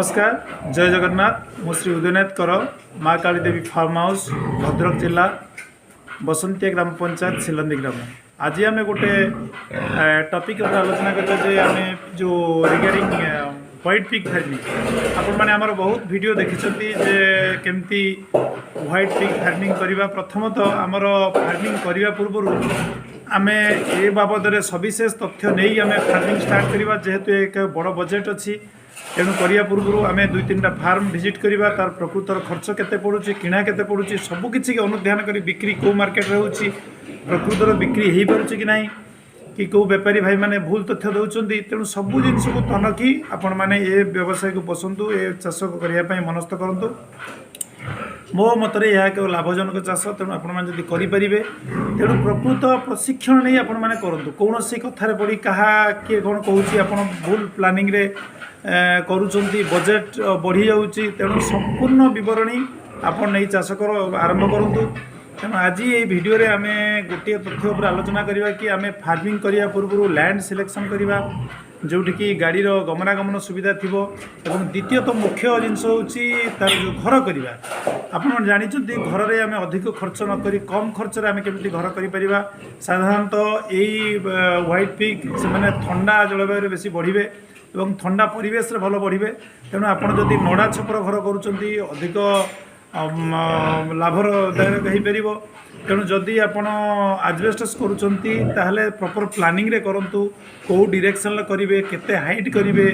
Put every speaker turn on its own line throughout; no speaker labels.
ନମସ୍କାର, ଜୟ ଜଗନ୍ନାଥ। ମୁଁ ଶ୍ରୀ ଉଦୟନାଥ କର, ମା କାଳୀଦେବୀ ଫାର୍ମ ହାଉସ୍, ଭଦ୍ରକ ଜିଲ୍ଲା, ବସନ୍ତିଆ ଗ୍ରାମ ପଞ୍ଚାୟତ, ସିଲନ୍ଦି ଗ୍ରାମ। ଆଜି ଆମେ ଗୋଟେ ଟପିକ୍ ଉପରେ ଆଲୋଚନା କରିବା ଯେ ଆମେ ଯେଉଁ ରିଗାର୍ଡ଼ିଂ ହ୍ୱାଇଟ୍ ପିଗ୍ ଫାର୍ମିଂ। ଆପଣମାନେ ଆମର ବହୁତ ଭିଡ଼ିଓ ଦେଖିଛନ୍ତି ଯେ କେମିତି ହ୍ୱାଇଟ୍ ପିଗ୍ ଫାର୍ମିଂ କରିବା। ପ୍ରଥମତଃ ଆମର ଫାର୍ମିଂ କରିବା ପୂର୍ବରୁ ଆମେ ଏ ବାବଦରେ ସବିଶେଷ ତଥ୍ୟ ନେଇ ଆମେ ଫାର୍ମିଂ ଷ୍ଟାର୍ଟ କରିବା। ଯେହେତୁ ଏକ ବଡ଼ ବଜେଟ୍ ଅଛି, ତେଣୁ କରିବା ପୂର୍ବରୁ ଆମେ ଦୁଇ ତିନିଟା ଫାର୍ମ ଭିଜିଟ୍ କରିବା। ତାର ପ୍ରକୃତର ଖର୍ଚ୍ଚ କେତେ ପଡ଼ୁଛି, କିଣା କେତେ ପଡ଼ୁଛି, ସବୁକିଛି ଅନୁଧ୍ୟାନ କରି, ବିକ୍ରି କେଉଁ ମାର୍କେଟରେ ହେଉଛି, ପ୍ରକୃତର ବିକ୍ରି ହେଇପାରୁଛି କି ନାହିଁ, କି କେଉଁ ବେପାରୀ ଭାଇମାନେ ଭୁଲ ତଥ୍ୟ ଦେଉଛନ୍ତି, ତେଣୁ ସବୁ ଜିନିଷକୁ ତନଖି ଆପଣମାନେ ଏ ବ୍ୟବସାୟକୁ ପଶନ୍ତୁ, ଏ ଚାଷ କରିବା ପାଇଁ ମନସ୍ଥ କରନ୍ତୁ। ମୋ ମତରେ ଏହା ଏକ ଲାଭଜନକ ଚାଷ। ତେଣୁ ଆପଣମାନେ ଯଦି କରିପାରିବେ, ତେଣୁ ପ୍ରକୃତ ପ୍ରଶିକ୍ଷଣ ନେଇ ଆପଣମାନେ କରନ୍ତୁ। କୌଣସି କଥାରେ ପଡ଼ି, କାହା କିଏ କ'ଣ କହୁଛି, ଆପଣ ଭୁଲ ପ୍ଲାନିଂରେ କରୁଛନ୍ତି, ବଜେଟ୍ ବଢ଼ିଯାଉଛି। ତେଣୁ ସମ୍ପୂର୍ଣ୍ଣ ବିବରଣୀ ଆପଣ ନେଇ ଚାଷ ଆରମ୍ଭ କରନ୍ତୁ। ତେଣୁ ଆଜି ଏଇ ଭିଡ଼ିଓରେ ଆମେ ଗୋଟିଏ ତଥ୍ୟ ଉପରେ ଆଲୋଚନା କରିବା କି ଆମେ ଫାର୍ମିଂ କରିବା ପୂର୍ବରୁ ଲ୍ୟାଣ୍ଡ ସିଲେକ୍ସନ୍ କରିବା, ଯେଉଁଠିକି ଗାଡ଼ିର ଗମନାଗମନ ସୁବିଧା ଥିବ। ଏବଂ ଦ୍ୱିତୀୟତଃ ମୁଖ୍ୟ ଜିନିଷ ହେଉଛି ତାର ଯେଉଁ ଘର କରିବା। ଆପଣ ଜାଣିଛନ୍ତି, ଘରରେ ଆମେ ଅଧିକ ଖର୍ଚ୍ଚ ନ କରି କମ୍ ଖର୍ଚ୍ଚରେ ଆମେ କେମିତି ଘର କରିପାରିବା। ସାଧାରଣତଃ ଏଇ ହ୍ୱାଇଟ୍ ପିଗ୍ ସେମାନେ ଥଣ୍ଡା ଜଳବାୟୁରେ ବେଶୀ ବଢ଼ିବେ ଏବଂ ଥଣ୍ଡା ପରିବେଶରେ ଭଲ ବଢ଼ିବେ। ତେଣୁ ଆପଣ ଯଦି ନଡ଼ା ଛପର ଘର କରୁଛନ୍ତି, ଅଧିକ ଲାଭଦାୟକ ହେଇପାରିବ। ତେଣୁ ଯଦି ଆପଣ ଆଜବେଷ୍ଟସ୍ କରୁଛନ୍ତି, ତାହେଲେ ପ୍ରପର୍ ପ୍ଲାନିଂରେ କରନ୍ତୁ। କେଉଁ ଡିରେକ୍ସନ୍ରେ କରିବେ, କେତେ ହାଇଟ୍ କରିବେ,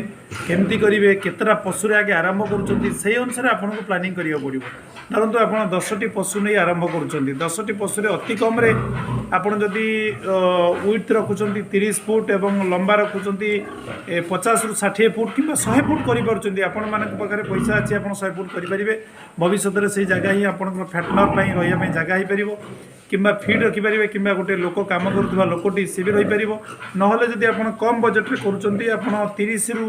କେମିତି କରିବେ, କେତେଟା ପଶୁରେ ଆଗେ ଆରମ୍ଭ କରୁଛନ୍ତି, ସେଇ ଅନୁସାରେ ଆପଣଙ୍କୁ ପ୍ଲାନିଂ କରିବାକୁ ପଡ଼ିବ। ଧରନ୍ତୁ ଆପଣ 10ଟି ପଶୁ ନେଇ ଆରମ୍ଭ କରୁଛନ୍ତି। 10ଟି ପଶୁରେ ଅତି କମ୍ରେ ଆପଣ ଯଦି ୱିଡ୍ଥ ରଖୁଛନ୍ତି 30 ଫୁଟ ଏବଂ ଲମ୍ବା ରଖୁଛନ୍ତି 50ରୁ 60 ଫୁଟ କିମ୍ବା 100 ଫୁଟ କରିପାରୁଛନ୍ତି, ଆପଣମାନଙ୍କ ପାଖରେ ପଇସା ଅଛି, ଆପଣ 100 ଫୁଟ କରିପାରିବେ। ଭବିଷ୍ୟତରେ ସେଇ ଜାଗା ହିଁ ଆପଣଙ୍କର ଫ୍ୟାଟନର୍ ପାଇଁ ରହିବା ପାଇଁ ଜାଗା ହେଇପାରିବ, କିମ୍ବା ଫିଡ୍ ରଖିପାରିବେ, କିମ୍ବା ଗୋଟେ ଲୋକ, କାମ କରୁଥିବା ଲୋକଟି, ସେ ବି ରହିପାରିବ। ନହେଲେ ଯଦି ଆପଣ କମ୍ ବଜେଟ୍ରେ କରୁଛନ୍ତି, ଆପଣ 30ରୁ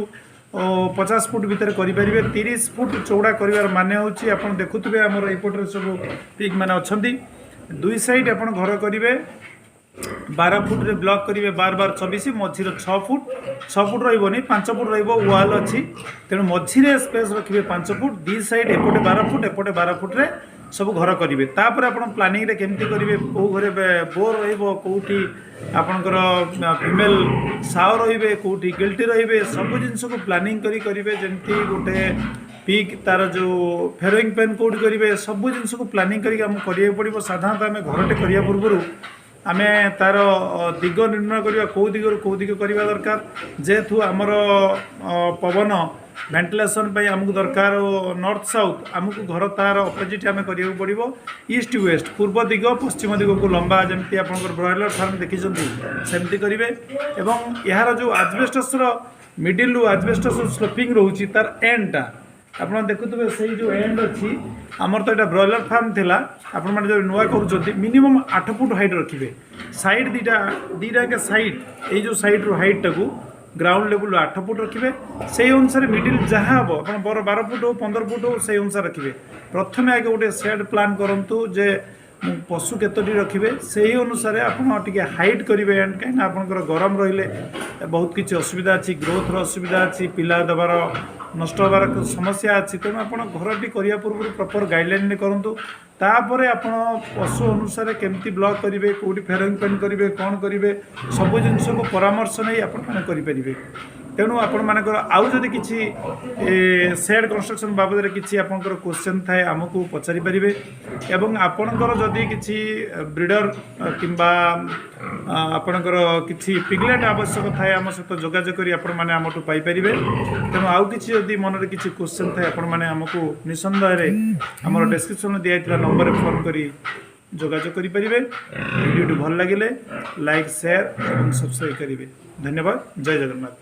50 ଫୁଟ ଭିତରେ କରିପାରିବେ। 30 ଫୁଟ ଚଉଡ଼ା କରିବାର ମାନେ ହେଉଛି, ଆପଣ ଦେଖୁଥିବେ ଆମର ଏଇପଟରେ ସବୁ ପିଗ୍ ମାନେ ଅଛନ୍ତି। ଦୁଇ ସାଇଡ଼୍ ଆପଣ ଘର କରିବେ, 12 ଫୁଟରେ ବ୍ଲକ୍ କରିବେ। 12 12 24, ମଝିର 6 ଫୁଟ, 6 ଫୁଟ ରହିବନି, 5 ଫୁଟ ରହିବ, ୱାଲ୍ ଅଛି। ତେଣୁ ମଝିରେ ସ୍ପେସ୍ ରଖିବେ 5 ଫୁଟ। ଦୁଇ ସାଇଡ଼୍ ଏପଟେ 12 ଫୁଟ, ଏପଟେ 12 ଫୁଟରେ ସବୁ ଘର କରିବେ। ତାପରେ ଆପଣ ପ୍ଲାନିଂରେ କେମିତି କରିବେ, କେଉଁ ଘରେ ବୋର୍ ରହିବ, କେଉଁଠି ଆପଣଙ୍କର ଫିମେଲ୍ ସାଓ ରହିବେ, କେଉଁଠି ଗିଲ୍ଟି ରହିବେ, ସବୁ ଜିନିଷକୁ ପ୍ଲାନିଂ କରି କରିବେ। ଯେମିତି ଗୋଟେ ପିଗ୍ ତାର ଯେଉଁ ଫେରୋଇଂ ପେନ୍ କେଉଁଠି କରିବେ, ସବୁ ଜିନିଷକୁ ପ୍ଲାନିଂ କରିକି ଆମକୁ କରିବାକୁ ପଡ଼ିବ। ସାଧାରଣତଃ ଆମେ ଘରଟେ କରିବା ପୂର୍ବରୁ ଆମେ ତାର ଦିଗ ନିର୍ଣ୍ଣୟ କରିବା, କେଉଁ ଦିଗରୁ କେଉଁ ଦିଗ କରିବା ଦରକାର। ଯେହେତୁ ଆମର ପବନ ଭେଣ୍ଟିଲେସନ୍ ପାଇଁ ଆମକୁ ଦରକାର ନର୍ଥ ସାଉଥ୍, ଆମକୁ ଘର ତାର ଅପୋଜିଟ୍ ଆମେ କରିବାକୁ ପଡ଼ିବ, ଇଷ୍ଟ ୱେଷ୍ଟ, ପୂର୍ବ ଦିଗ ପଶ୍ଚିମ ଦିଗକୁ ଲମ୍ବା। ଯେମିତି ଆପଣଙ୍କର ବ୍ରଏଲର ଫାର୍ମ ଦେଖିଛନ୍ତି, ସେମିତି କରିବେ। ଏବଂ ଏହାର ଯେଉଁ ଆଜବେଷ୍ଟସ୍ର ମିଡ଼ିଲରୁ ଆଜବେଷ୍ଟସ୍ ସ୍ଲୋପିଂ ରହୁଛି, ତାର ଏଣ୍ଡଟା ଆପଣ ଦେଖୁଥିବେ, ସେଇ ଯେଉଁ ଏଣ୍ଡ ଅଛି ଆମର, ତ ଏଇଟା ବ୍ରଏଲର ଫାର୍ମ ଥିଲା। ଆପଣମାନେ ଯଦି ନୂଆ କରୁଛନ୍ତି, ମିନିମମ୍ 8 ଫୁଟ ହାଇଟ୍ ରଖିବେ। ସାଇଡ଼୍ ଦୁଇଟା, ଦୁଇଟା ଯାକ ସାଇଡ଼୍, ଏଇ ଯେଉଁ ସାଇଡ଼୍ରୁ ହାଇଟ୍ଟାକୁ ଗ୍ରାଉଣ୍ଡ ଲେବୁଲ୍ 8 ଫୁଟ ରଖିବେ। ସେଇ ଅନୁସାରେ ମିଡ଼ିଲ୍ ଯାହା ହେବ, ଆପଣ 12 ଫୁଟ ହଉ, 15 ଫୁଟ ହଉ, ସେଇ ଅନୁସାରେ ରଖିବେ। ପ୍ରଥମେ ଆଗେ ଗୋଟେ ସେଡ୍ ପ୍ଲାନ୍ କରନ୍ତୁ ଯେ ମୁଁ ପଶୁ କେତୋଟି ରଖିବେ, ସେଇ ଅନୁସାରେ ଆପଣ ଟିକେ ହାଇଟ୍ କରିବେ। ଏଣ୍ଡ କାହିଁକିନା ଆପଣଙ୍କର ଗରମ ରହିଲେ ବହୁତ କିଛି ଅସୁବିଧା ଅଛି, ଗ୍ରୋଥର ଅସୁବିଧା ଅଛି, ପିଲା ଦେବାର ନଷ୍ଟ ହେବାର ସମସ୍ୟା ଅଛି। ତେଣୁ ଆପଣ ଘରଟି କରିବା ପୂର୍ବରୁ ପ୍ରପର୍ ଗାଇଡ଼ଲାଇନ୍ରେ କରନ୍ତୁ। ତାପରେ ଆପଣ ପଶୁ ଅନୁସାରେ କେମିତି ବ୍ଲକ୍ କରିବେ, କେଉଁଠି ଫେରୋଇଂ ପେନ୍ କରିବେ, କ'ଣ କରିବେ, ସବୁ ଜିନିଷକୁ ପରାମର୍ଶ ନେଇ ଆପଣମାନେ କରିପାରିବେ। ତେଣୁ ଆପଣମାନଙ୍କର ଆଉ ଯଦି କିଛି ସେଡ୍ କନଷ୍ଟ୍ରକ୍ସନ୍ ବାବଦରେ କିଛି ଆପଣଙ୍କର କ୍ୱେଶ୍ଚନ୍ ଥାଏ, ଆମକୁ ପଚାରି ପାରିବେ। ଏବଂ ଆପଣଙ୍କର ଯଦି କିଛି ବ୍ରିଡ଼ର କିମ୍ବା ଆପଣଙ୍କର କିଛି ପିଗଲେଟ୍ ଆବଶ୍ୟକ ଥାଏ, ଆମ ସହିତ ଯୋଗାଯୋଗ କରି ଆପଣମାନେ ଆମଠୁ ପାଇପାରିବେ। ତେଣୁ ଆଉ କିଛି ଯଦି ମନରେ କିଛି କ୍ୱେଶ୍ଚନ୍ ଥାଏ, ଆପଣମାନେ ଆମକୁ ନିଃସନ୍ଦେହରେ ଆମର ଡେସ୍କ୍ରିପସନ୍ରେ ଦିଆଯାଇଥିବା ନମ୍ବରରେ ଫୋନ୍ କରି ଯୋଗାଯୋଗ କରିପାରିବେ। ଭିଡ଼ିଓଟି ଭଲ ଲାଗିଲେ ଲାଇକ୍, ସେୟାର ଏବଂ ସବସ୍କ୍ରାଇବ୍ କରିବେ। ଧନ୍ୟବାଦ। ଜୟ ଜଗନ୍ନାଥ।